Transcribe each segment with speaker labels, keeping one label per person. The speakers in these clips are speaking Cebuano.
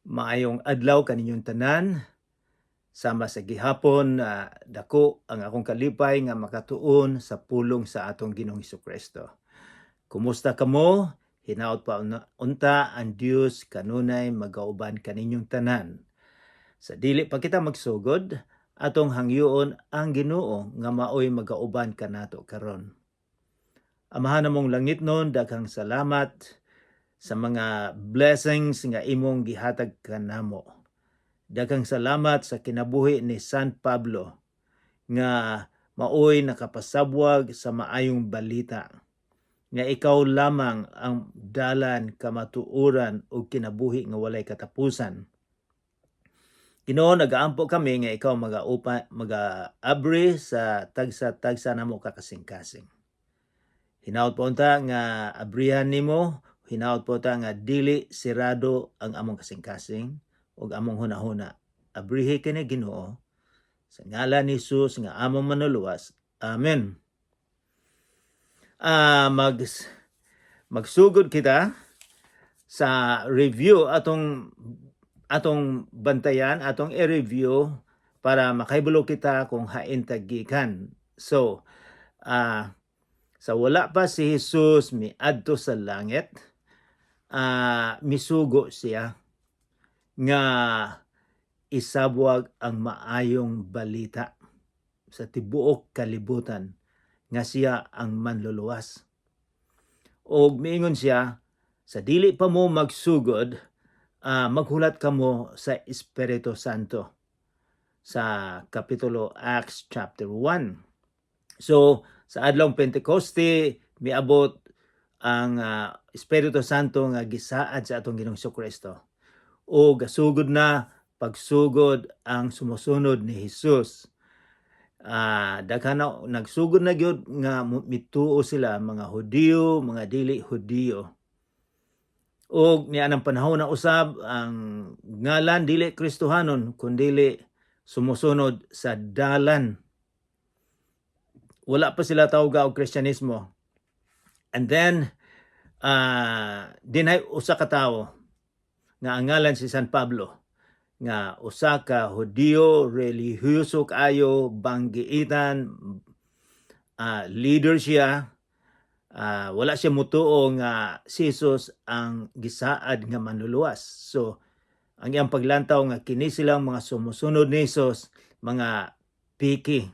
Speaker 1: Maayong adlaw kaninyong tanan. Sama sa gihapon, dako ang akong kalipay nga makatuon sa pulong sa atong Ginoong Kristo. Kumusta kamo? Hinaot pa unta ang Dios kanunay magauban kaninyong tanan. Sa dili pa kita magsugod, atong hangyoon ang Ginoo nga maoy magauban kanato karon. Amahan namong langitnon, daghang salamat sa mga blessings nga imong gihatag kanamo. Daghang salamat sa kinabuhi ni San Pablo nga maoy nakapasabwag sa maayong balita nga ikaw lamang ang dalan, kamatuoran ug kinabuhi nga walay katapusan. Ginoo, nagaampo kami nga ikaw magaupa magaabri sa tagsa-tagsa namo ka kasing-kasing. Hinaot po unta nga abrihan nimo, hinaot po ta nga dili sirado ang among kasing-kasing ug among hunahuna. Abrihi kini, Ginoo, sa ngalan ni Jesus nga among Manluluwas. Amen. Magsugod kita sa review, atong bantayan, atong i-review para makahibalo kita kung hain ta gikan. So, sa wala pa si Jesus miadto sa langit, misugo siya nga isabwag ang maayong balita sa tibuok kalibutan nga siya ang Manluluwas. Og miingon siya, "Sa dili pa mo magsugod, maghulat kamo sa Espiritu Santo," sa Kapitulo Acts chapter 1. So, sa adlawng Pentecoste, miabot ang Espiritu Santo nga gisaad sa atong Ginoong Kristo. O gasugod na pagsugod ang sumusunod ni Jesus. Daghan na nagsugod na gyud nga mituo sila, mga Hudiyo, mga dili Hudiyo. Og niya ang panahon na usab ang ngalan dili Kristohanon kundili sumusunod sa dalan. Wala pa sila tawga og Kristyanismo. And then dinhay usa ka tawo nga ang ngalan si San Pablo nga usa ka Hudiyo, relihiyoso kaayo, banggiitan, leader siya. Wala siya mutuo nga si Jesus ang gisaad nga Manluluwas. So ang iyang paglantaw nga kini silang mga sumusunod ni Jesus mga piki.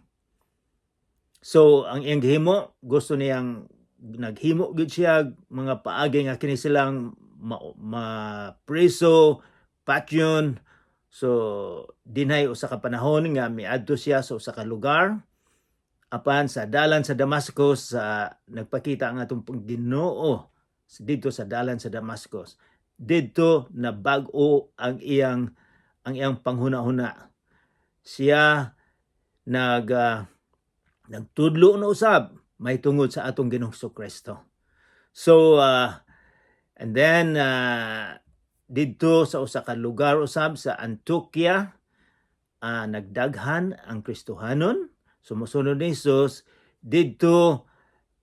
Speaker 1: So ang iyang gihimo, gusto niyang naghimo gyud siya mga paagi nga kini silang ma preso, patyon. So dinhay usa ka panahon nga miadto siya sa usa ka lugar, apan sa dalan sa Damascus sa nagpakita ang atong Ginoo didto sa dalan sa Damascus. Didto na bag-o ang iyang panghuna-huna. Siya nagtudlo na usab may tungod sa atong Ginoong Kristo. So and then didto sa usa ka lugar usab sa Antioquia, nagdaghan ang Kristohanon, sumusunod ni Jesus. Didto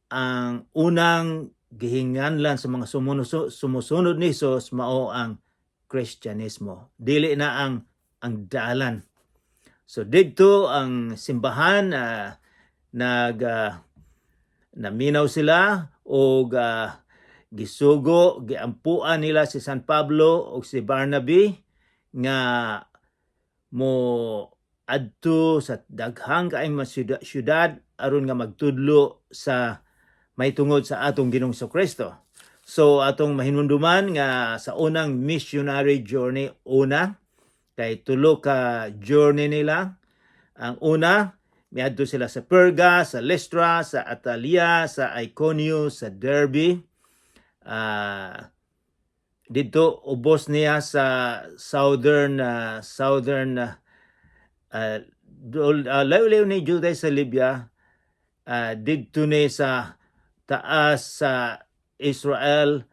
Speaker 1: ang unang gihinganlan sa mga sumusunod ni Jesus mao ang Kristyanismo. Dili na ang dalan. So didto ang simbahan, nag naminaw sila og gisugo, giampuan nila si San Pablo ug si Barnaby nga mo adto sa daghang kaayong mga syudad aron nga magtudlo sa may tungod sa atong Ginoong Kristo. So atong mahinumduman nga sa unang missionary journey, una kay tulo ka journey nila. Ang una, miadto sila sa Perga, sa Lystra, sa Atalia, sa Iconio, sa Derbe. Didto ubos niya sa southern, layo-layo ni Juday sa Libya, didto ni sa taas sa Israel,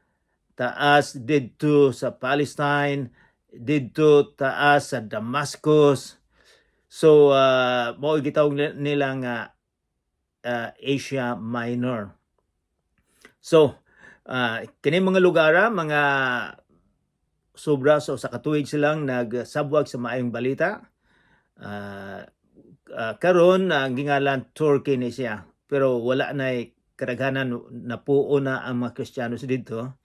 Speaker 1: taas didto sa Palestine, didto taas sa Damascus. So mao gitawag nila nga Asia Minor. So kini mga lugar, mga Sobra sa 1 ka tuig silang nagsabwag sa maayong balita. Karon ang gingalan Turkey ni siya, pero wala na kadaghanan, napuo na ang mga Kristiyanos didto.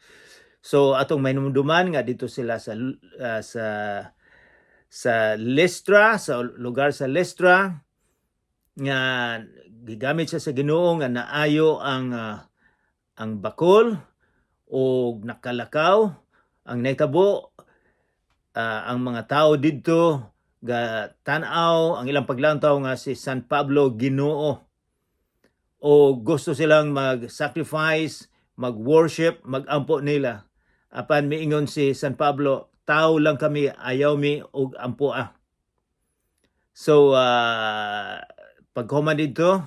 Speaker 1: So atong mahinumduman nga didto sila sa Lystra, sa lugar sa Lystra nga gigamit siya sa Ginoo nga naayo ang bakol o nakalakaw. Ang nahitabo, ang mga tao didto ga tan-aw ang ilang paglantaw nga si San Pablo Ginoo o gusto silang mag-sacrifice, mag-worship, mag-ampo nila. Apan miingon si San Pablo, "Tao lang kami, ayaw mi og ampoa." So paghuman didto,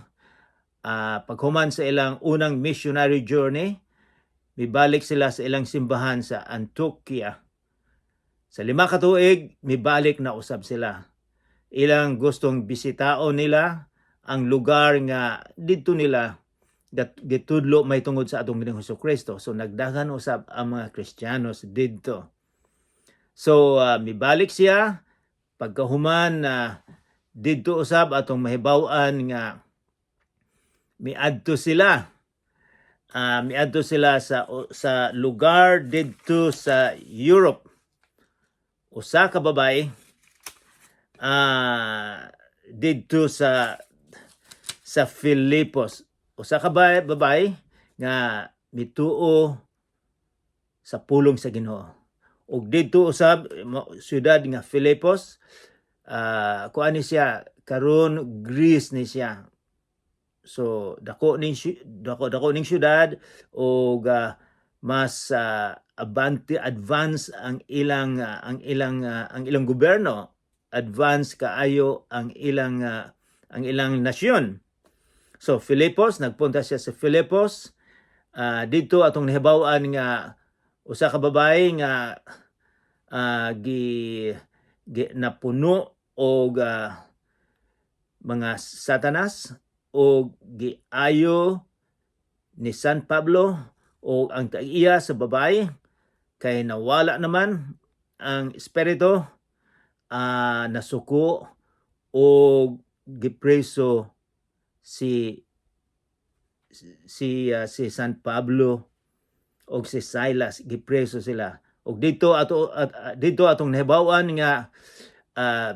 Speaker 1: paghuman sa ilang unang missionary journey, mibalik sila sa ilang simbahan sa Antioquia. Sa 5 ka tuig, mibalik na usab sila. Ilang gustong bisitaon nila ang lugar nga didto nila gitudlo may tungod sa atong Ginoong Hesus Kristo. So nagdaghan usab ang mga Kristiyanos didto. So mibalik siya pagkahuman na didto usab atong mahibaw-an nga miadto sila sa lugar didto sa Europe. Usa ka babae didto sa Filipos, usa ka babae nga mituo sa pulong sa Ginoo. Ug didto usab syudad nga Filipos, kuan ni siya, karon Greece ni siya. So dako ning syudad ug mas abante, advance ang ilang gobyerno, advance kaayo ang ilang nasyon. So Filipos, nagpunta siya sa Filipos. Didto atong nahibaw-an nga usa ka babae nga gi napuno og mga satanas o giayo ni San Pablo o ang tag-iya sa babae kay nawala naman ang espiritu, nasuko o gipreso si San Pablo o si Silas, gipreso sila. Og didto atong nahibaw-an nga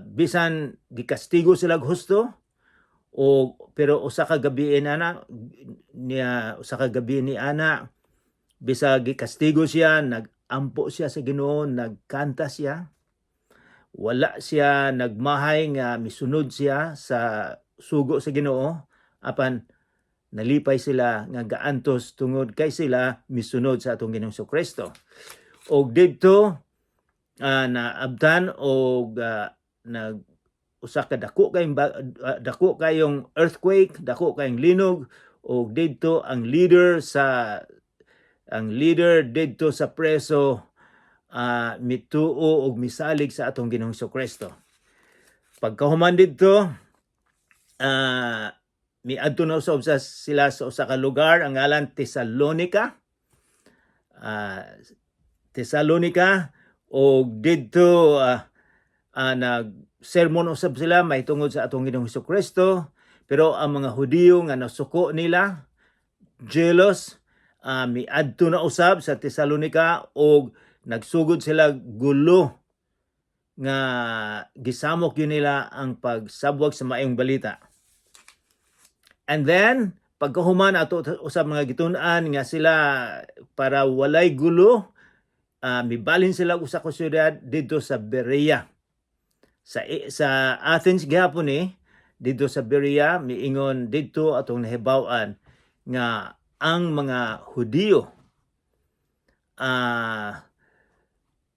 Speaker 1: bisan gikastigo sila og husto o pero usa ka gabi ana niya, usa ka gabi ni ana, bisag gikastigo siya, nagampo siya sa Ginoo, nagkanta siya. Wala siya nagmahay nga misunod siya sa sugo sa Ginoo, apan nalipay sila nga gaantos tungod kay sila misunod sa atong Ginoong Kristo. Og didto naabtan og nag usa ka dako kayong earthquake, dako kayong linog, og didto ang leader didto sa preso mituo og misalig sa atong Ginoong Kristo. Pagkahuman didto, miadto na usab sa sila sa usa ka lugar ang ngalan Tesalonica. Tesalonica, og didto nag sermon usab sila may tungod sa atong Ginoong Kristo, pero ang mga Hudiyo nga nasuko nila, jealous, miadto na usab sa Tesalonica og nagsugod sila gulo nga gisamok gyud nila ang pagsabwag sa maayong balita. And then pagkahuman, ato usab mga gitun-an nga sila, para walay gulo, mibalhin sila og usa ka syudad didto sa Berea. Sa Athens gihapon ni, didto sa Berea, miingon didto atong nahibaw-an nga ang mga Hudiyo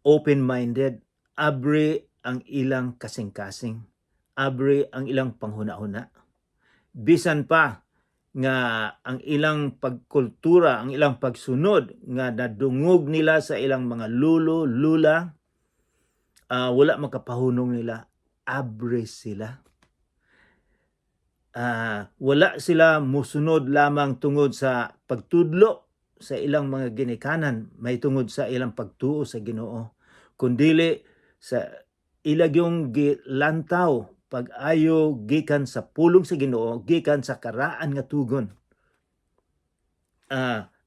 Speaker 1: open-minded, abre ang ilang kasing-kasing, abre ang ilang panghuna-huna. Bisan pa nga ang ilang pagkultura, ang ilang pagsunod nga nadungog nila sa ilang mga lulo, lula, wala makapahunong nila, abre sila. Wala sila musunod lamang tungod sa pagtudlo sa ilang mga ginikanan may tungod sa ilang pagtuo sa Ginoo. Kundili sa ila gyung gilantaw pag-ayo gikan sa pulong sa Ginoo, gikan sa karaan nga tugon.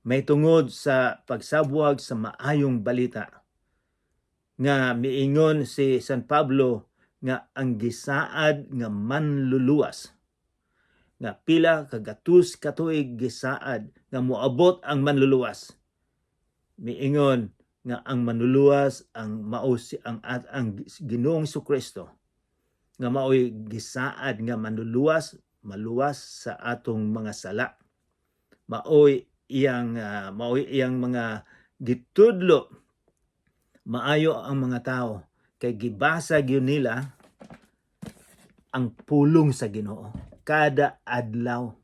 Speaker 1: May tungod sa pagsabwag sa maayong balita nga miingon si San Pablo nga ang gisaad nga manluluwas, nga pila kagatus katuig gisaad nga moabot ang manluluwas, miingon nga ang manluluwas ang mao si ang at ang Ginoong Kristo nga maoy gisaad nga manluluwas, maluwas sa atong mga sala. Maoy iyang mga gitudlo. Maayo ang mga tao kay gibasa gyud nila ang pulong sa Ginoo kada adlaw.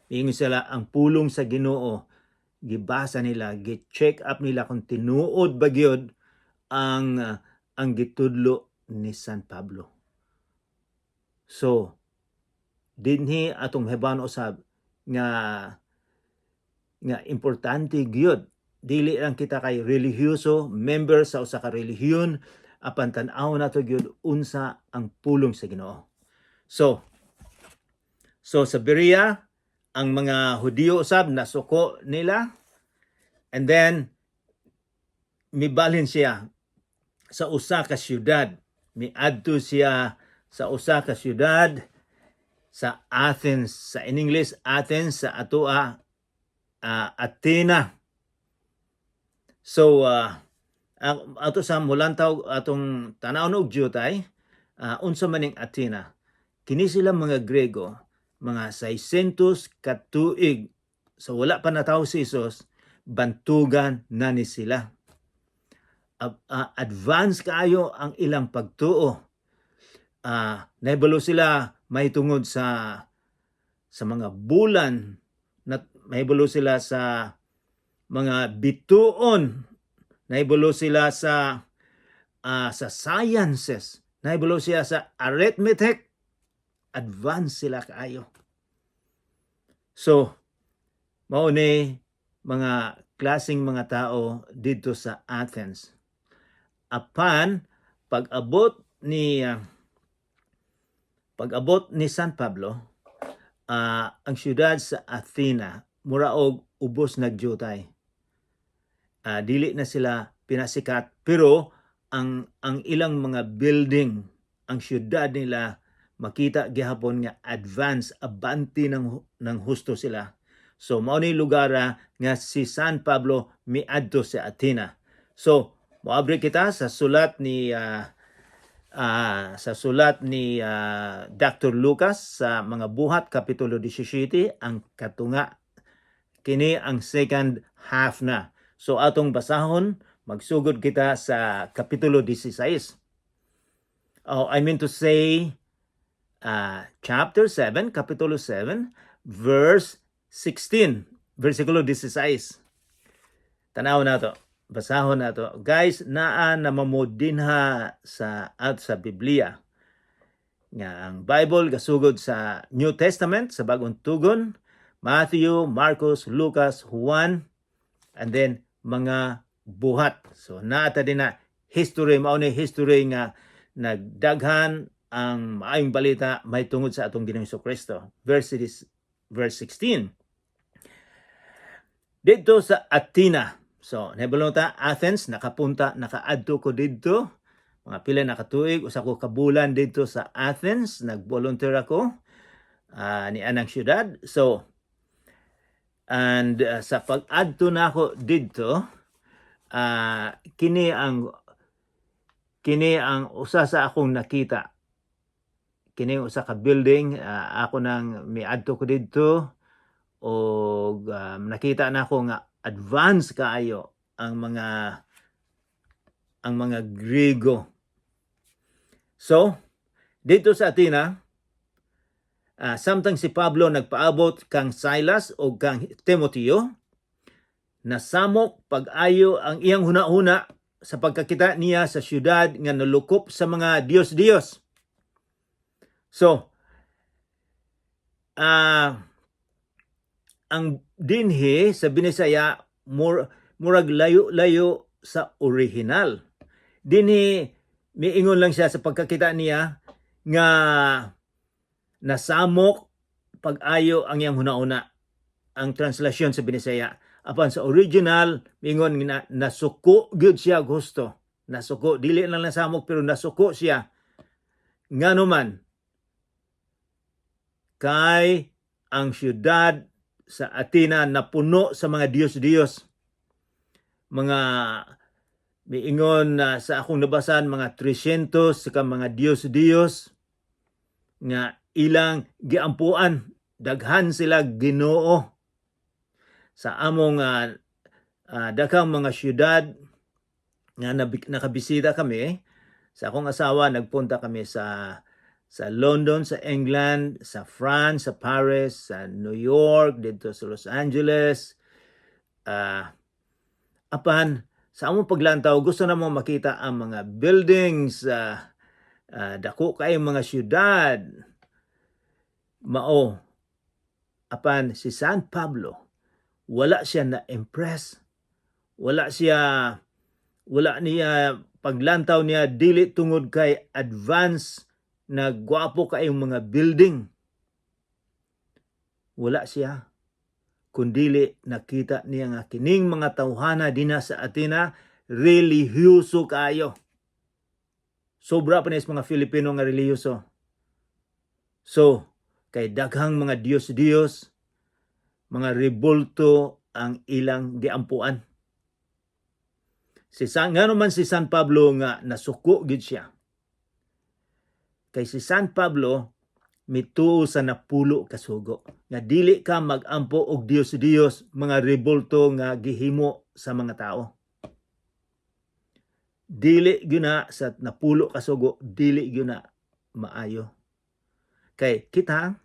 Speaker 1: Ingon sila, ang pulong sa Ginoo gibasa nila, gi-check up nila kung tinuod ba gyud ang gitudlo ni San Pablo. So dinhi atong hibaw usab nga importante gyud, dili lang kita kay relihiyoso, member sa usa ka relihiyon, apan tan-aw nato gyud unsa ang pulong sa Ginoo. So sa Berea, ang mga Hudiyo usab nasuko nila, and then mibalhin siya sa usa ka syudad. Miadto siya sa usa ka syudad sa Athens, sa in English Athens, sa atoa Athena. So ato sa mulantaw atong tan-aw og jutay unsa man ning Athena. Kini sila mga Grego, mga 600 katuig sa wala pa natawo si Jesus, bantugan na ni sila. Advance kaayo ang ilang pagtuo. Nahibalo sila mahitungod sa mga bulan, na mahibalo sila sa mga bituon, nahibalo sila sa sciences, nahibalo sila sa arithmetic. Advance sila kaayo. So mao ni mga klaseng mga tao didto sa Athens. Apan pag-abot ni San Pablo, ang syudad sa Athena mura og ubos nagdyutay. Dili na sila pinasikat, pero ang ilang mga building, ang syudad nila, makita gihapon nga advance, abante ng husto sila. So mao ni lugar nga si San Pablo miadto sa Athena. So moabri kita sa sulat ni Dr. Lucas sa mga Buhat, kapitulo 17, ang katunga. Kini ang second half na. So atong basahon, magsugod kita sa kapitulo 16. Oh, I mean to say chapter 7, kapitulo 7, verse 16, versikulo 16. Tanaw nato. Basahon nato. Guys, naa na mo dinha sa at sa Biblia. Nga ang Bible gasugod sa New Testament, sa Bagong Tugon, Matthew, Marcos, Lucas, Juan, and then mga Buhat. So naa ta din na history, mao ni history nga nagdaghan ang maayong balita may tungod sa atong Ginoong Kristo. Verse 16. Didto sa Athena. So, nahibalo ta, Athens, nakapunta, nakaadto ko didto. Mga pila na katuig, usa ko kabulan didto sa Athens, nag-volunteer ako ni anang syudad. So, and sa pag-adto nako didto, kini ang usa sa akong nakita. Kini ang usa ka building, ako nang miadto ko didto og nakita nako nga advance kaayo ang mga Griego. So, didto sa Athena, samtang si Pablo nagpaabot kang Silas o kang Timoteo, nasamok pag-ayo ang iyang huna-huna sa pagkakita niya sa syudad nga nalukop sa mga Diyos-Diyos. So, ang dinhi sa Binisaya murag layo-layo sa original. Dinhi miingon lang siya sa pagkakita niya nga nasamok pag-ayo ang iyang hunauna, ang translasyon sa Binisaya. Apan sa original, miingon nga nasuko gyud siya gusto. Nasuko, dili lang nasamok pero nasuko siya. Ngano man, kay ang syudad sa Athena napuno sa mga diyos-diyos. Mga miingon na sa akong nabasan, mga 300 sa mga diyos-diyos nga ilang giampuan, daghan sila Ginoo. Sa among daghang mga syudad nga nakabisita kami sa akong asawa, nagpunta kami sa London, sa England, sa France, sa Paris, sa New York, dito sa Los Angeles. Apan sa among paglantaw, gusto namo makita ang mga buildings, dako kayong mga syudad. Mao apan si San Pablo, wala siya na-impress. Wala siya, wala niya paglantaw niya dili tungod kay advance na gwapo kayong mga building. Wala siya. Kundili nakita niya nga kining mga tawhana dinha sa Athena, relihiyoso kayo. Sobra pa ni sa mga Filipino nga relihiyoso. So, kay daghang mga Diyos-Diyos, mga rebulto ang ilang giampuan. Si San, ngano man si San Pablo nga nasuko gid siya? Kay si San Pablo mituo sa 10 ka sugo nga dili ka magampo og Dios-Dios, mga rebulto nga gihimo sa mga tao. Dili gyud na sa 10 ka sugo, dili gyud na maayo. Kay kita,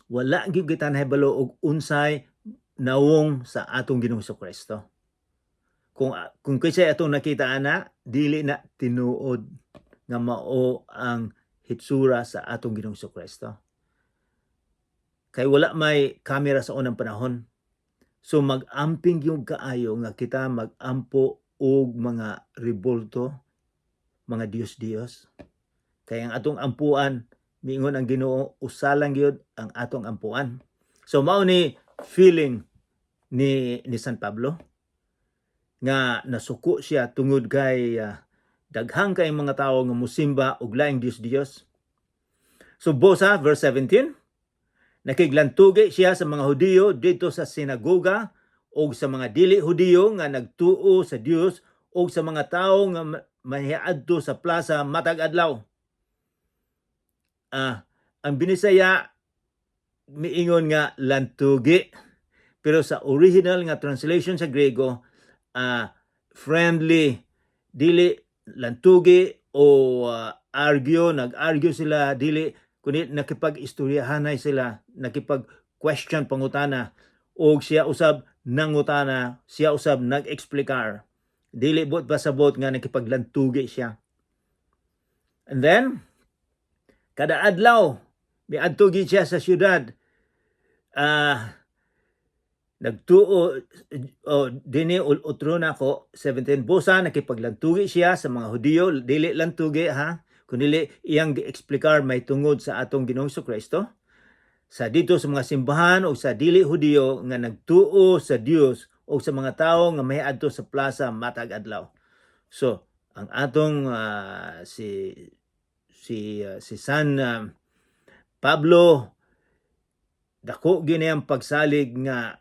Speaker 1: wala gyud kita nahibalo og unsay nawong sa atong Ginoong Kristo. Kung kinsay atong nakita ana, dili na tinuod nga mao ang hitsura sa atong Ginoong Kristo. Kay wala may kamera sa unang panahon. So mag-amping yung kaayo nga kita mag-ampo og mga rebulto, mga Diyos-Diyos. Kay ang atong ampuan, miingon ang Ginoo, usa lang gyud ang atong ampuan. So mao ni feeling ni San Pablo nga nasuko siya tungod kay daghang kay mga tawo nga musimba og laing Diyos-Diyos. So bosa, verse 17, nakiglantugi siya sa mga Hudiyo dito sa sinagoga o sa mga dili Hudiyo nga nagtuo sa Dios o sa mga tawo nga mahiadto sa plaza matag adlaw. Ang Binisaya miingon nga lantugi. Pero sa original nga translation sa Grego, friendly, dili lantugi o argue, nag-argue sila, dili kundi nakipag-istoryahanay sila, nakipag-question, pangutana, og siya usab nangutana, siya usab nag-eksplikar. Dili buot pasabot nga nakipaglantugi siya. And then, kada adlaw, miadto gid siya sa syudad. Nagtuo oh, dini utro na ko 17, busa nakipaglantugi siya sa mga Hudiyo, dili lantugi ha, kundi iyang gieksplikar may tungod sa atong Ginoong Kristo sa dito sa mga simbahan o sa dili Hudiyo nga nagtuo sa Dios o sa mga tawo nga may adto sa plaza matag adlaw. So, ang atong si San Pablo, dako gyud niyang pagsalig nga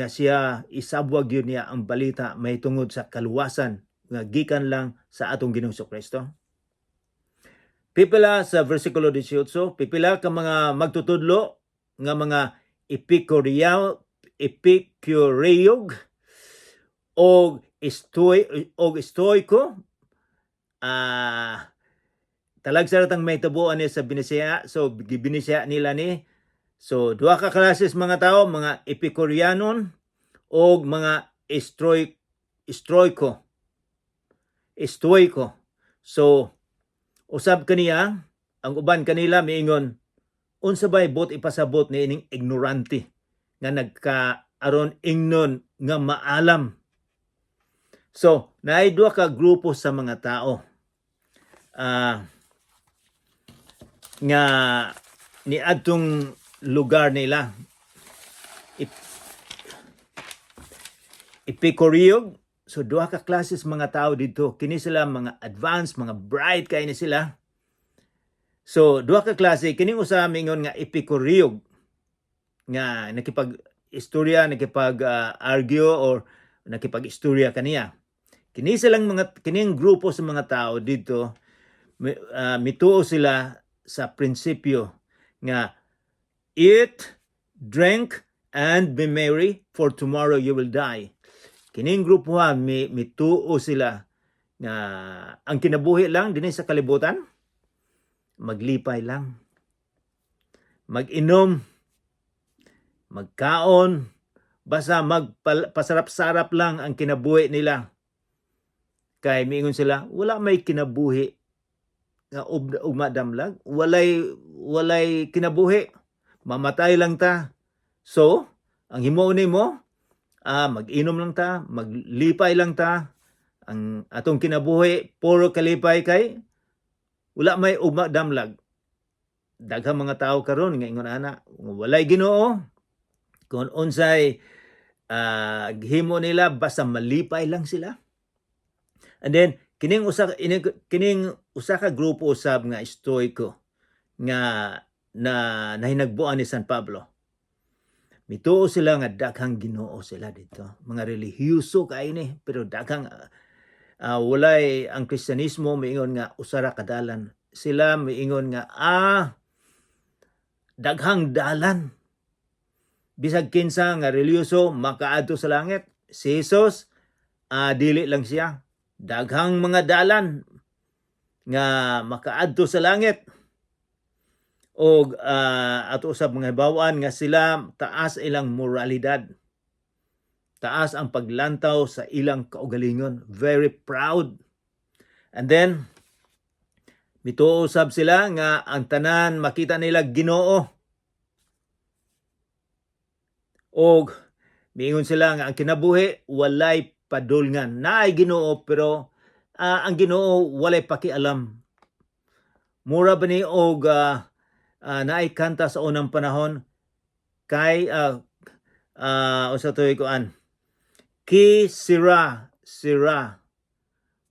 Speaker 1: siya isabwag gyud niya ang balita may tungod sa kaluwasan nga gikan lang sa atong Ginoong Kristo. Pipila sa versikulo 18, pipila ka mga magtutudlo nga mga Epicureog og Estoiko, talagsa ratang may tabuan ni sa Binisaya, so gibinisaya nila ni. So duha ka klases mga tao, mga Epicureanon og mga Estoiko. Estoiko. So usab kaniya ang uban kanila miingon, "Unsa bay buot ipasabot ni ining ignorante nga nagka aron ingnon nga maalam?" So, naay duha ka grupo sa mga tao nga niadtong lugar nila. Epicureo. So duha ka klases mga tao didto. Kini sila mga advanced, mga bright kay ni sila. So duha ka klase kining usa mingon nga Epicureo nga nakipag istorya, nakipag argue or nakipag istorya kaniya. Kini silang mga kining grupo sa mga tao didto mituo sila sa prinsipyo nga "Eat, drink, and be merry, for tomorrow you will die." Kining grupo ha, mituo sila nga ang kinabuhi lang dinhi sa kalibutan, maglipay lang. Mag-inom, magkaon, basta magpasarap-sarap lang ang kinabuhi nila. Kay miingon sila, wala may kinabuhi nga ugma damlag, walay kinabuhi. Mamatay lang ta. So, ang himuon nimo, mag-inom lang ta, maglipay lang ta. Ang atong kinabuhi puro kalipay kay wala may ugma damlag. Daghang mga tao karon nga ingon ana, walay Ginoo. Kung unsay gihimo nila, basta malipay lang sila. And then kining usa ka grupo usab nga Stoiko nga na nahinagbuan ni San Pablo. Mituo sila nga daghang Ginoo sila didto. Mga relihiyoso kaayo ni, pero daghang walay ang Kristyanismo miingon nga usa ra ka dalan. Sila miingon nga daghang dalan. Bisag kinsa nga relihiyoso makaadto sa langit. Si Jesus, dili lang siya. Daghang mga dalan nga makaadto sa langit. Og ato usab mga hibaw-an nga sila taas ilang moralidad. Taas ang paglantaw sa ilang kaugalingon. Very proud. And then mituo usab sila nga ang tanan makita nila Ginoo. Og miingon sila nga ang kinabuhi walay padulngan. Naay Ginoo, pero ang Ginoo walay pakialam. Mura ba ni og naay kanta sa unang panahon kay usa to'y kuan, "Que sera sera,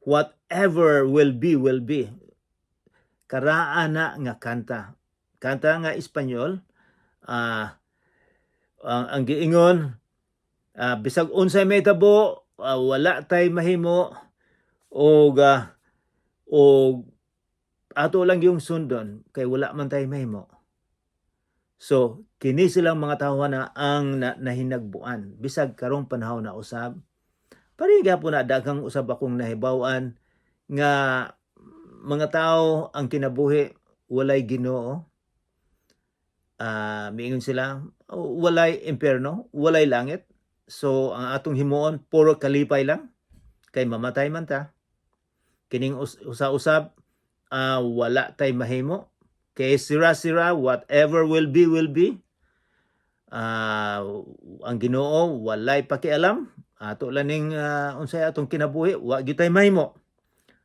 Speaker 1: whatever will be will be." Karaan na nga kanta. Kanta nga Espanyol, ang giingon, bisag unsay mahitabo, wala tay mahimo og ato lang yung sundon kay wala man tay mahimo. So kini silang mga tawo na ang nahinagbuan bisag karong panahon na usab. Pareho gihapon na daghang usab akong nahibaw-an nga mga tao ang kinabuhi walay Ginoo. Miingon sila walay impyerno, walay langit. So ang atong himuon puro kalipay lang kay mamatay man ta. Kining usa-usab, wala tay mahimo. Kay sira-sira, whatever will be will be. Ang Ginoo walay pakialam. Ato lang ning unsay atong kinabuhi, wa gyud tay mahimo.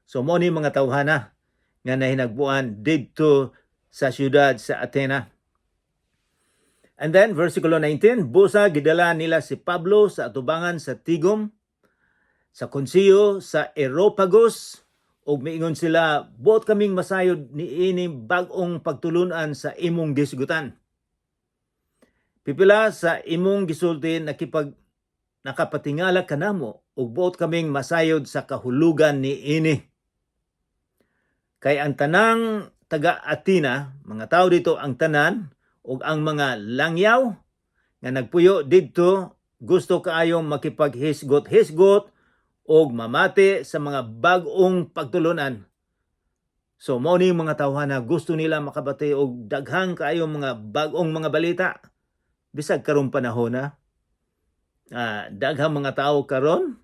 Speaker 1: So mo ni mga tawhana nga nahinagbuan didto sa siyudad sa Athena. And then versikulo 19, busa gidala nila si Pablo sa atubangan sa tigom sa konseyo sa Areopagus ug miingon sila, "Buot kaming masayod niini bag-ong pagtulunan sa imong gisgutan. Pipila sa imong gisulti nakapatingala kanamo ug buot kaming masayod sa kahulugan niini." Kay ang tanang taga Athena, mga tao didto ang tanan ug ang mga langyaw nga nagpuyo didto gusto kaayong makipaghisgot-hisgot og mamati sa mga bag-ong pagtulunan. So mao ni mga tawhana, gusto nila makabati og daghang kaayong mga bag-ong mga balita. Bisag karong panahon na daghang mga tao karon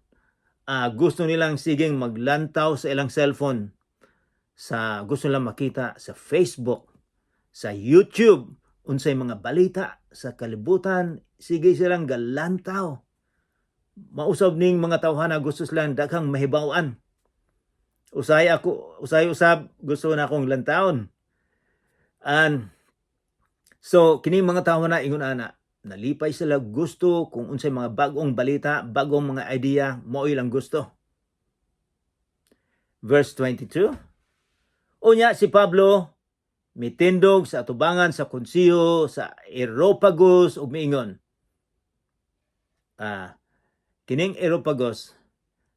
Speaker 1: gusto nilang sigeng maglantaw sa ilang cellphone, sa gusto nilang makita sa Facebook, sa YouTube, unsay mga balita sa kalibutan, sige silang galantaw. Mausab ning mga tawhana, gusto silang daghang mahibaw-an. Usay ako, usay usab gusto na akong lantawon. And so kini mga tawhana ingon ana, nalipay sila, gusto kung unsay mga bag-ong balita, bag-ong mga idea, mao ilang gusto. Verse 22. Unya si Pablo mitindog sa atubangan sa konseho sa Areopagus ug miingon. Kining Areopagus,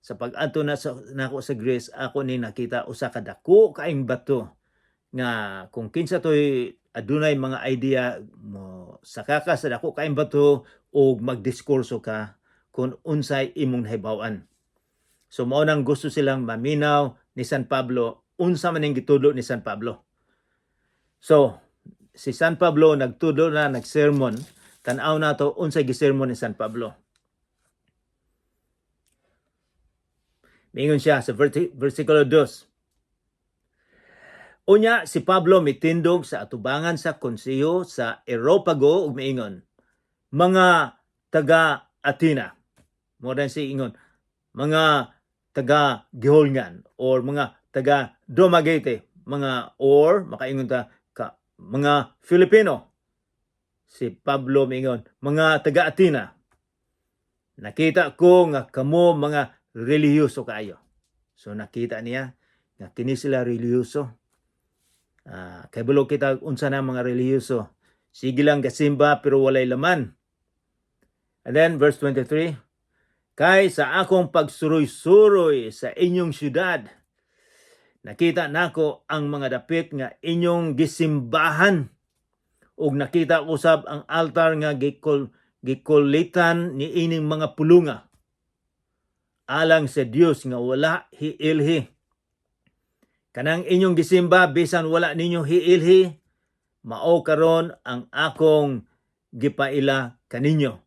Speaker 1: sa pag-adto na sa nako sa Greece, ako ni nakita usa ka dako kaayong bato nga kung kinsa toy adunay mga idea mo, saka ka sa dako kaayong bato ug magdiskurso ka kung unsay imong nahibaw-an. So mao nang gusto silang maminaw ni San Pablo, unsa man ning gitudlo ni San Pablo. So si San Pablo nagtudlo na, nagsermon. Tan-aw nato unsay gisermon ni San Pablo. Mingon siya sa versikulo 2. Unya si Pablo mitindog sa atubangan sa konseho sa Areopago ug miingon, "Mga taga Athena." Mo dan si ingon, mga taga Giholngan or mga taga Dumaguete, mga or makaingon ta ka, mga Filipino. Si Pablo miingon, "Mga taga Athena, nakita ko nga kamo mga relihiyoso kaayo." So nakita niya nga kini sila relihiyoso. Kay kita unsa na mga relihiyoso. Sige lang gasimba pero walay laman. And then verse 23, "Kay sa akong pagsuroy-suroy sa inyong syudad, nakita nako ang mga dapit nga inyong gisimbahan ug nakita usab ang altar nga gikulitan ni ining mga pulunga alang sa Dios nga wala hiilhi. Kanang inyong gisimba bisan wala ninyo hiilhi, mao karon ang akong gipaila kaninyo."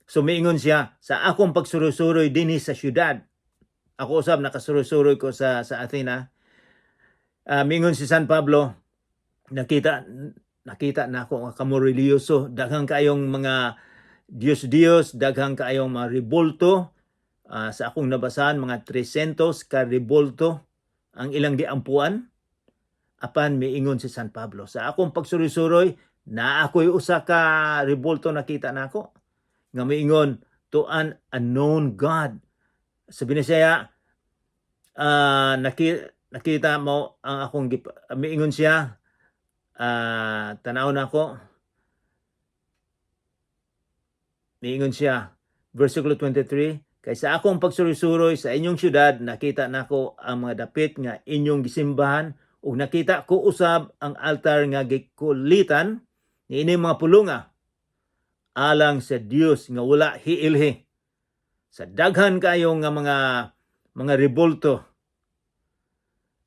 Speaker 1: So miingon siya, sa akong pagsuroy-suroy dinhi sa syudad. Ako usab nakasuroy-suroy ko sa Athena. Miingon si San Pablo, nakita na ako nga kamo relihiyoso, daghang kaayong mga Diyos-Diyos, daghang kaayong mga rebulto. Sa akong nabasahan, mga 300 ka rebulto ang ilang giampuan. Apan miingon si San Pablo, sa akong pagsuroy-suroy, na ako'y usa ka rebulto nakita nako nga miingon to an unknown God. Sa Binisaya, nakita mo ang akong miingon siya, tanaw nako, miingon siya, versikulo 23, "Kay sa akong pagsuroy-suroy sa inyong syudad, nakita nako ang mga dapit nga inyong gisimbahan ug nakita ko usab ang altar nga gikulitan ni ini mga pulunga alang sa Dios nga wala hiilhi." Sa daghan kayo nga mga rebulto,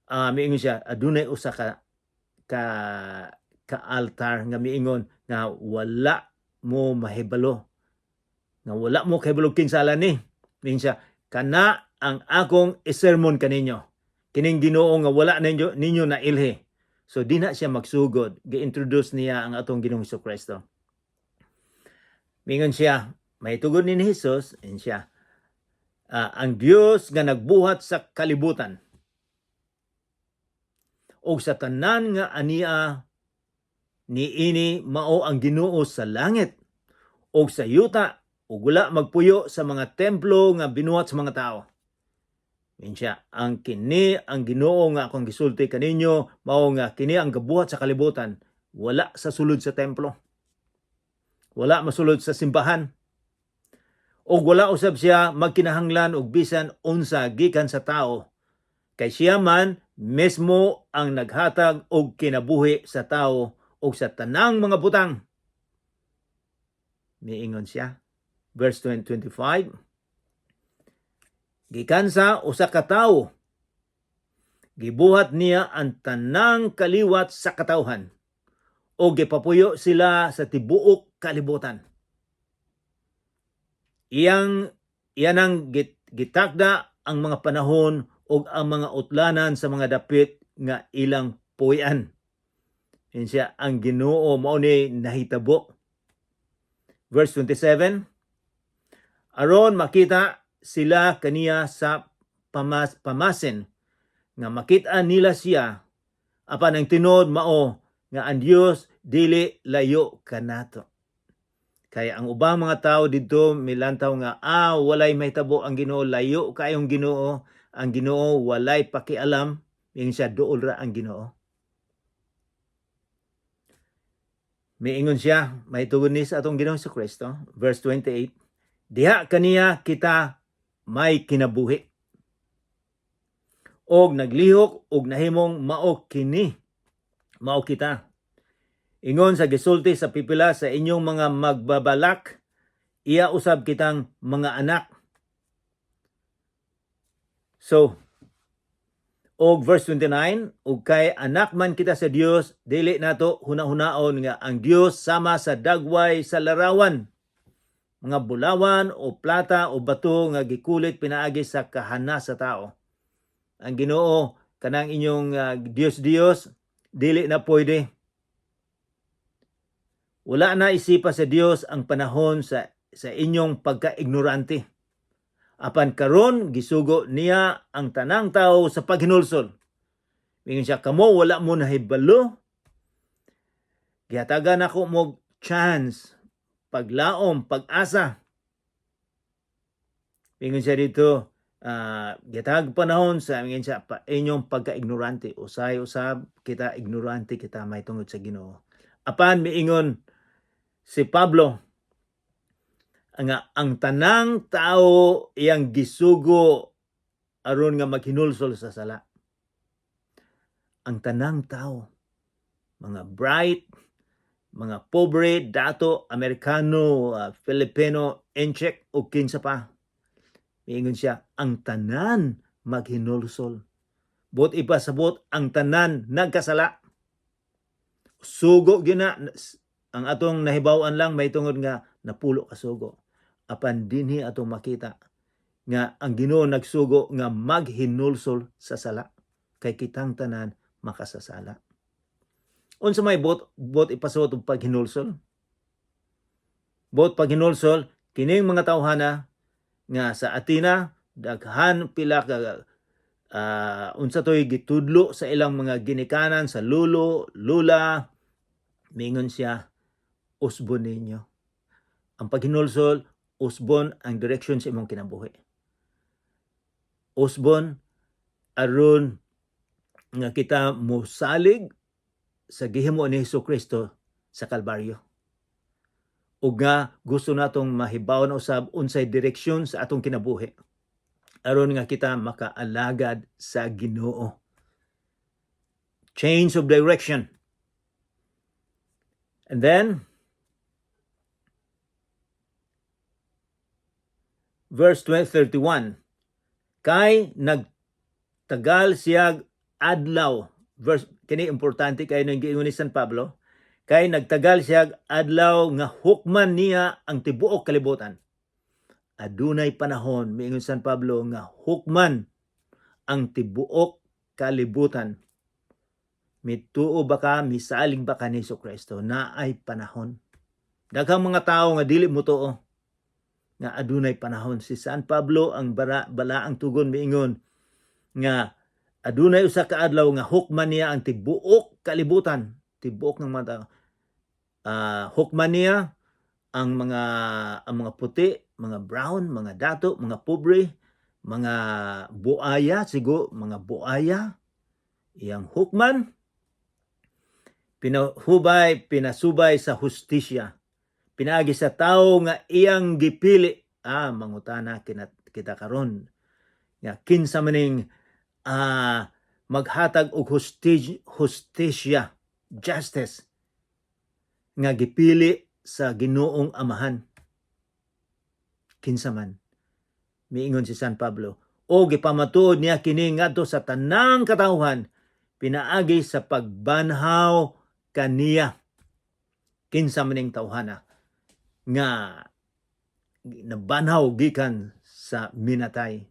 Speaker 1: miingon siya, adunay usa ka altar nga miingon nga wala mo mahibalo, nga wala mo kahibalo kinsala ni. Miingon siya, "Kana ang akong isermon kaninyo, kining Ginoo nga wala ninyo na ilhi." So di na siya magsugod, gi-introduce niya ang atong Ginoong Kristo. Mingon siya, mahitungod ni Jesus, ingon siya, ang Dios nga nagbuhat sa kalibutan ug sa tanan nga ania niini mao ang Ginoo sa langit ug sa yuta ug wala magpuyo sa mga templo nga binuhat sa mga tao. Ingon siya, ang kini ang Ginoo nga akong gisulti kaninyo mao nga kini ang gabuhat sa kalibutan, wala sa sulod sa templo. Wala masulod sa simbahan. Ug wala usab siya magkinahanglan og bisan unsa gikan sa tao. Kay siya man mismo ang naghatag og kinabuhi sa tao ug sa tanang mga butang. Miingon siya. Verse 25. Gikan sa usa ka tawo, gibuhat niya ang tanang kaliwat sa katawhan o gipapuyo sila sa tibuok kalibutan. Iyang ang gitakda ang mga panahon ug ang mga utlanan sa mga dapit nga ilang puy-an. Yan siya, ang Ginoo mao ni nahitabo. Verse 27, Aron makita sila kaniya sa pamasin nga makita nila siya, apan ang tinuod mao nga ang Dios dili layo kanato. Kaya ang ubang mga tao didto milantaw nga walay mahitabo ang Ginoo, layo kayong Ginoo, ang Ginoo walay pakialam, ingon siya duol ra ang Ginoo. Miingon siya, mahitungod ni sa atong Ginoong Kristo, verse 28, diha kaniya kita may kinabuhi. Og naglihok og nahimong mao kini, mao kita. Ingon sa gisulti sa pipila sa inyong mga magbabalak, iya usab kitang mga anak. So, og verse 29, ug kay anak man kita sa Dios, dili nato hunahunaon nga ang Dios sama sa dagway sa larawan, mga bulawan o plata o bato nga gikulit pinaagi sa kahana sa tao. Ang Ginoo kanang inyong Dios Dios dili na pwede. Wala na isipa sa Dios ang panahon sa inyong pagka-ignorante. Apan karon gisugo niya ang tanang tao sa paghinulsol. Mingon siya, kamo wala mo nahibalo. Gihatagan ako mo chance, paglaom, pag-asa. Mingon siya dito, gihatag panahon sa, mingon siya, pa, inyong pagka-ignorante. Usay usab kita ignorante kita may tungod sa Ginoo. Apan miingon si Pablo nga ang tanang tao iyang gisugo aron nga maghinulsol sa sala. Ang tanang tao, mga bright, mga pobre, dato, Amerikano, Filipino, Intsik o kinsa pa. Miingon siya, ang tanan maghinulsol. Buot ipasabot, ang tanan nagkasala. Sugo gina ang atong nahibaw-an lang may tungod nga napulo ka sugo. Apan dinhi atong makita nga ang Ginoo nagsugo nga maghinulsol sa sala kay kitang tanan makasasala. Unsa may buot ipasabot og paghinulsol? Buot paghinulsol kining mga tawhana nga sa Athena daghan pila ka unsa toy gitudlo sa ilang mga ginikanan sa lulo, lula, mingon siya, usbon ninyo. Ang paghinulsol, usbon ang direction sa imong kinabuhi. Usbon aron nga kita mosalig sa gihimo ni Hesus Kristo sa Kalbaryo. Ug nga gusto natong mahibaw na usab unsay direksyon sa atong kinabuhi aron nga kita makaalagad sa Ginoo. Change of direction. And then verse 31, kay nagtagal siya adlaw, verse kini importante kay nang giingon ni San Pablo, kay nagtagal siya adlaw nga hukman niya ang tibuok kalibutan. Adunay panahon, miingon San Pablo, nga hukman ang tibuok kalibutan. Mituo ba ka, misalig ba ka ni Kristo na ay panahon? Daghang mga tao nga dili mo tuo nga adunay panahon. Si San Pablo ang balaang tugon, miingon nga adunay usa ka adlaw nga hukman niya ang tibuok kalibutan, tibuok ng mga tao. Hukman niya ang mga puti, mga brown, mga dato, mga pobre, mga buaya, sigo, mga buaya. Iyang hukman pinahubay, pinasubay sa hustisya. Pinaagi sa tao nga iyang gipili. Mangutana kita karon nga kinsa maning maghatag og hustisya, justice nga gipili sa Ginoong Amahan. Kinsa man? Miingon si San Pablo, o gipamatuod niya kini ngadto sa tanang katawhan pinaagi sa pagbanhaw kaniya. Kinsa maning tawhana nga nabanhaw gikan sa minatay?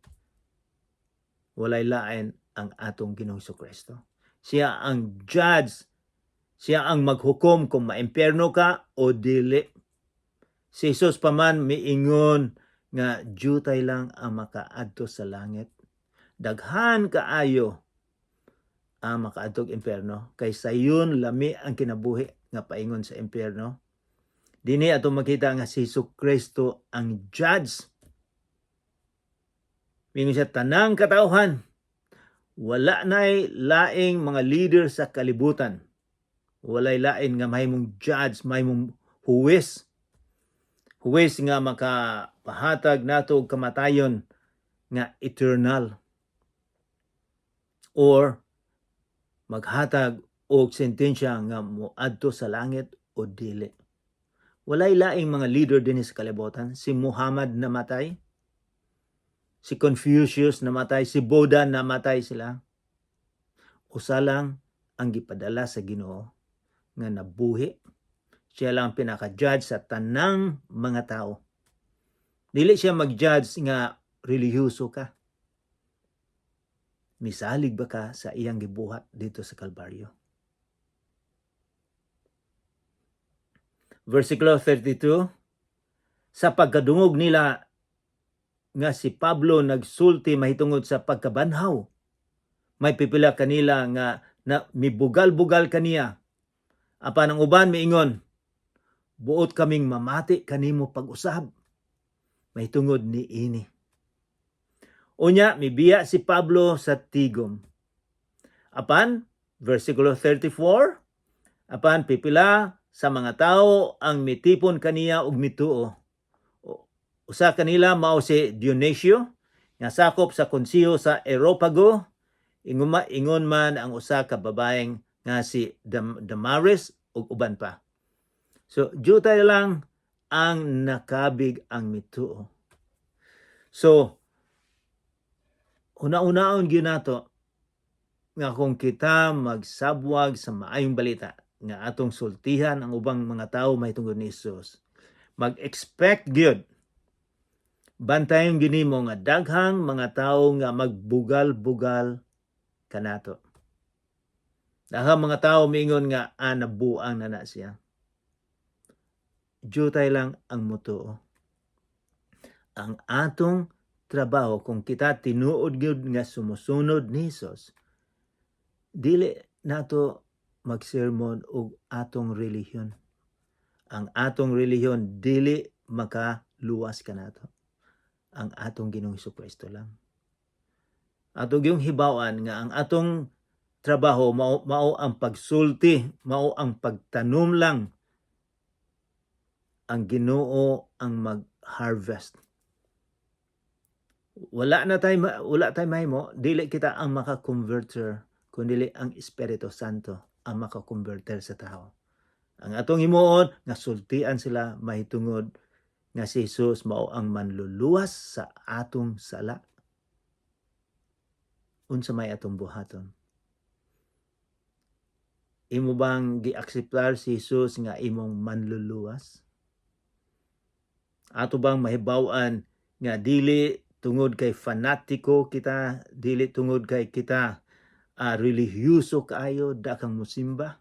Speaker 1: Walay lain ang atong Ginoong Kristo. Siya ang judge. Siya ang maghukom kung maimpyerno ka o dili. Si Jesus pa man miingon Nga jutay lang ang makaadto sa langit. Daghan kaayo ang makaadtog impyerno kay sayon lami ang kinabuhi nga paingon sa impyerno. Dinhi ato makita nga si Hesus Kristo ang judge. Mingon siya, tanang katawhan, wala na'y laing mga leader sa kalibutan. Walay lain nga mahimong judge, mahimong huwes. Huwes nga makapahatag nato og kamatayon nga eternal. Or maghatag og sentensya nga moadto sa langit o dili. Walay laing mga leader dinhi sa kalibutan. Si Muhammad namatay. Si Confucius namatay. Si Buddha, namatay sila. Usa lang ang gipadala sa Ginoo nga nabuhi. Siya lang ang pinaka-judge sa tanang mga tao. Dili siya mag-judge nga relihiyoso ka. Misalig ba ka sa iyang gibuhat dito sa Kalbaryo? Versikulo 32, sa pagkadungog nila nga si Pablo nagsulti mahitungod sa pagkabanhaw, may pipila kanila nga na mibugal-bugal kaniya. Apan ang uban miingon, "Buot kaming mamati kanimo pag-usab mahitungod ni ini." Unya mibiya si Pablo sa tigom. Apan versikulo 34, apan pipila sa mga tao ang mitipon kaniya ug mituo. Usa kanila mao si Dionisio nga sakop sa konseho sa Areopago, ingon man ang usa ka babaeng nga si Damaris ug uban pa. So jutay lang ang nakabig ang mituo. So una-unaon gyud nato nga kung kita magsabwag sa maayong balita nga atong sultihan ang ubang mga tao mahitungod ni Jesus, mag-expect gyud, bantayan gyud nimo nga daghang mga tao nga magbugal-bugal kanato. Daghang mga tao miingon nga, "Ah, nabuang na na siya." Jutay lang ang mutuo. Ang atong trabaho, kung kita tinuod gyud nga sumusunod ni Jesus, dili nato magsermon og atong relihiyon. Ang atong relihiyon dili makaluwas kanato. Ang atong Ginoong Kristo lang. Ato gyung hibaw-an nga ang atong trabaho mao ang pagsulti, mao ang pagtanom lang. Ang Ginoo ang mag-harvest. Wala tay mahimo, dili kita ang maka-converter, kundi ang Espiritu Santo ang maka-converter sa tao. Ang atong himuon nga sultian sila mahitungod nga si Jesus mao ang manluluwas sa atong sala. Unsa may atong buhaton? Imo bang giakseptar si Jesus nga imong manluluwas? Ato bang mahibaw-an nga dili tungod kay fanatiko kita, dili tungod kay kita relihiyoso kaayo dakang musimba?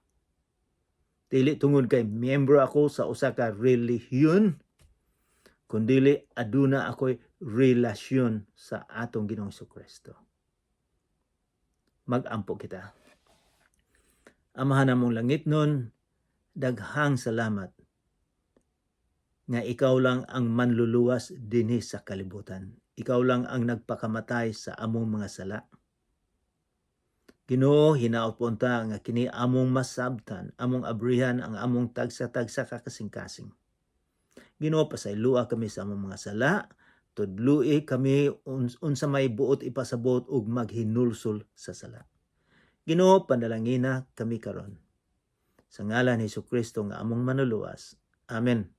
Speaker 1: Dili tungod kay miyembro ako sa usa ka relihiyon, kundili aduna ako'y relasyon sa atong Ginoong Kristo. Mag-ampo kita. Amahan namong langitnon, daghang salamat nga ikaw lang ang manluluwas dinhi sa kalibutan. Ikaw lang ang nagpakamatay sa among mga sala. Ginoo, hinaot po unta nga kini among masabtan, among abrihan ang among tagsa-tagsa ka kasing-kasing. Ginoo, pasaylua kami sa among mga sala, tudlui kami unsa may buot ipasabot ug maghinulsol sa sala. Ginoo, panalangina kami karon. Sa ngalan ni Kristo nga among manluluwas. Amen.